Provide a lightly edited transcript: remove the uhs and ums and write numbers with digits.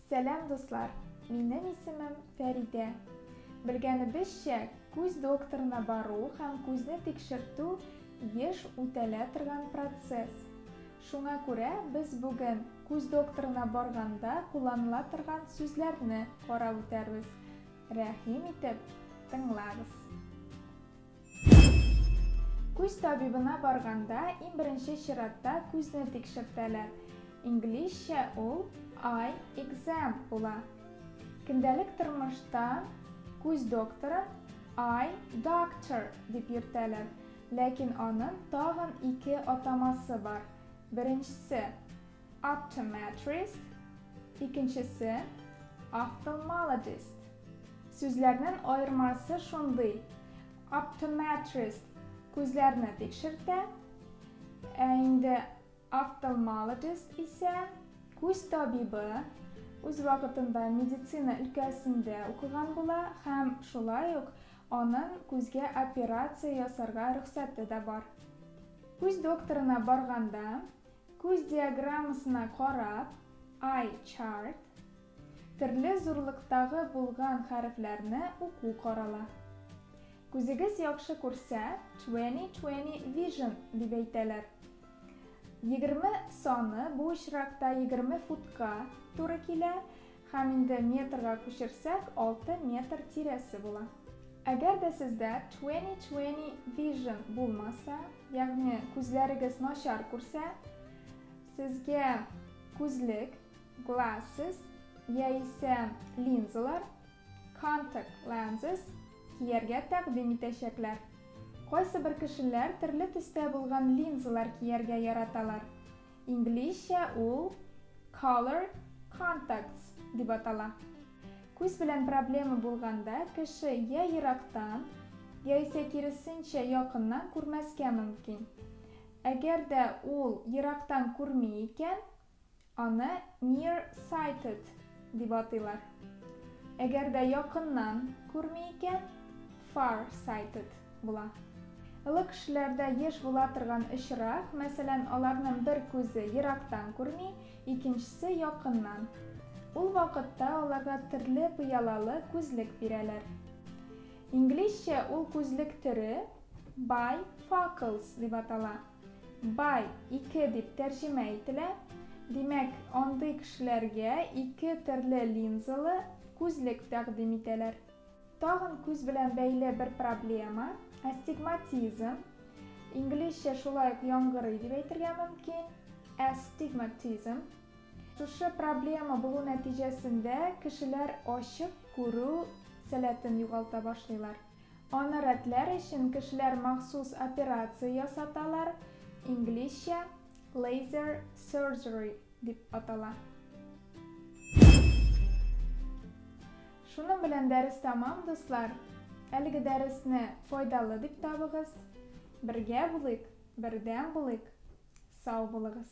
Сәлам, дуслар! Минем исемем Фәридә. Белгәнебезчә, күз докторына бару һәм күзне тикшертү еш үтәлә торган процесс. Шуңа күрә без бүген күз докторына барганда кулланыла торган сүзләрне карап үтәрбез. Рәхим итеп, тыңлагыз. Күз табибына барганда, иң беренче чиратта күзне тикшертәләр. Инглизчә ул eye exam була. Көндәлек тормышта күз докторын eye doctor дип йөртәләр, ләкин аның тагын ике атамасы бар. Беренчесе, optometrist, икенчесе, ophthalmologist. Сүзләрнең аермасы шундый, optometrist күзләрне тикшертә, ә инде ophthalmologist исә күз табибы, үз вакытында медицина өлкәсендә укыган була һәм шулай ук аның күзгә операция ясарга рөхсәте дә бар. Күз докторына барганда, күз диаграммасына карап, eye chart, Төрле зурлыктагы булган хәрефләрне уку карала. Күзегез яхшы күрсә, 20/20 vision дип әйтәләр. 20 саны бу очракта 20 футка туры килә һәм инде метрга күчерсәк, 6 метр тирәсе була. Әгәр дә сездә 20/20 vision булмаса, ягъни күзләрегез начар күрсә, сезгә күзлек, Glasses яисә линзалар, contact lenses, кияргә тәкъдим итәчәкләр. Кайсыбер кешеләр төрле төстә булган линзалар кияргә яраталар. Инглизчә ул color contacts дип атала. Күз белән проблема булганда кеше я ерактан, яисә киресенчә якыннан күрмәскә мөмкин. Әгәр дә ул ерактан күрми икән, Аны near-sighted дип атыйлар. Әгәр дә якыннан күрми икән, far-sighted була. Олы кешеләрдә еш була торган очрак, мәсәлән, аларның бер күзе ерактан күрми, икенчесе якыннан. Ул вакытта аларга төрле пыялалы күзлек бирәләр. Инглизчә ул күзлек төре bifocals дип атала. Бай, ике дип тәрҗемә ителә. Димәк, андый кешеләргә ике төрле линзалы күзлек тәкъдим итәләр. Тагын күз белән бәйле бер проблема, астигматизм. Инглизчә шулай ук яңгырый дип әйтергә мөмкин, astigmatism. Шушы проблема булу нәтиҗәсендә кешеләр ачык күрү сәләтен югалта башлыйлар. Аны рәтләр өчен кешеләр махсус операция ясаталар, инглизчә laser surgery дип атала. Шуның белән дәрес тәмам, дуслар. Әлеге дәресне файдалы дип табыгыз. Бергә булыйк, бердәм булыйк. Сау булыгыз.